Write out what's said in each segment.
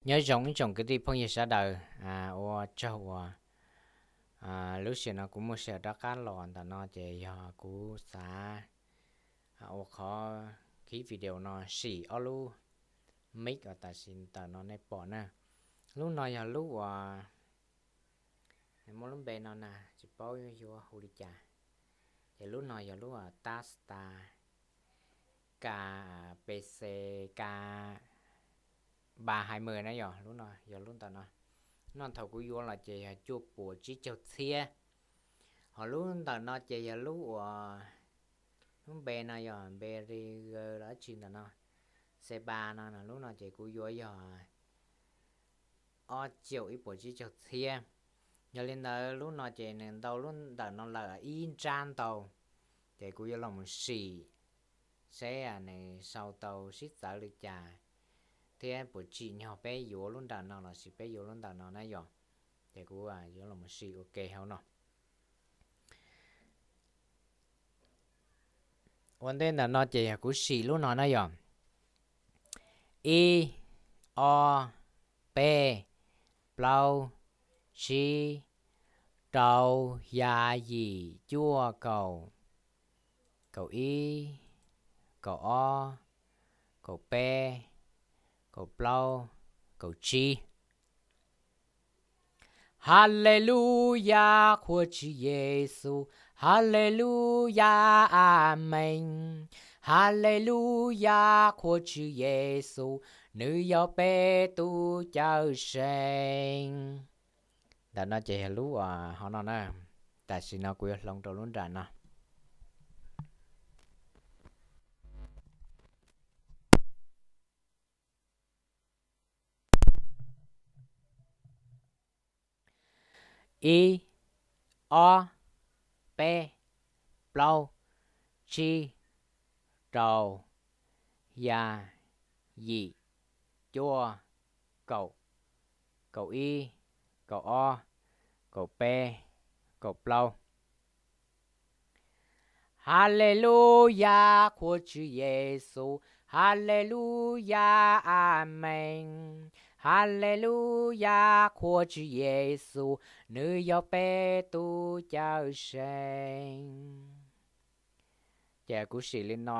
Nyob zoo ib tsoom kwv tij phooj ywg sawv daws, ua tsaug uas lub sij hawm no kuv muaj sij hawm rov qab los ntawm no ces yog kuv xav ua qhov clip video no sim ob lub mic uas tam sim ntawm no nej pom na. Lub no yog lub uas nws muaj lub npe no na, tsis paub yuav hu li cas. Ces lub no yog lub tab sta ka pc ka ba hai mươi na yom, lub no yog lub ntawm no. Lub no thaum kuv yuav los ces yog cuaj puas tsib caug txhiab. Ho lub ntawm no ces yog lub uas lub npe no yog npe ri los dab tsi ntawm no, c ba no, lub no ces kuv yuav yog ob caug ib puas tsib caug txhiab. Yog li ntawd lub no ces nws ntau lub ntawm no lawm ib nrab ntau, ces kuv yuav los mus sim seb nws sau tau sib txawv li cas thiab puas tsim nyog peb yuav lub nram no lossis peb yuav lub ntawm no na yom. Ces kuv yuav los mus sim ua ke hauv no. Ua ntej ntawm no ces yog kuv sim lub no na yom. Ib, ob, peb, plaub, tsib, rau, xya, yim, cuaj, kaum, kaum ib, kaum ob, kaum peb, kaum plaub, kaum tsib. Haleluyas, qhuas Tswv Yexus. Haleluyas, amees. Haleluyas, qhuas Tswv Yexus, nws yog peb tus Cawmseej. Ntawm no ces yog lub hov no na. Tam sim no kuv yuav hloov rau lub nram no. Ib, ob, peb, plaub, tsib, rau, xya, yim, cuaj, kaum, kaum ib, kaum ob, kaum peb, kaum plaub. Haleluyas, qhuas Tswv Yexus. Haleluyas, amees. Haleluyas, qhuas Tswv Yexus, nws yog peb tus Cawmseej. Ces kuv sim li no,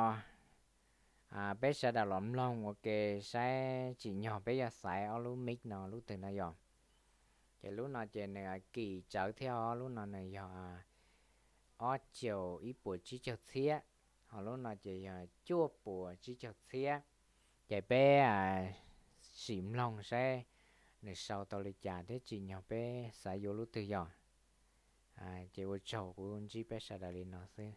peb sawv daws los mloog ua ke saib tsim nyog peb yuav xaiv ob lub mic no lub twg no yom. Ces lub no ces nws kim tsawv thiab os, lub no nws yog ob caug ib puas tsib caug txhiab, ho lub no ces yog cuaj puas tsib caug txhiab. Ces peb sim mloog saib nws sau tau li cas thiab tsim nyog peb xav yuav lub twg yom. Ces ua tsaug, kuv ntsib peb sawv daws li no xwb.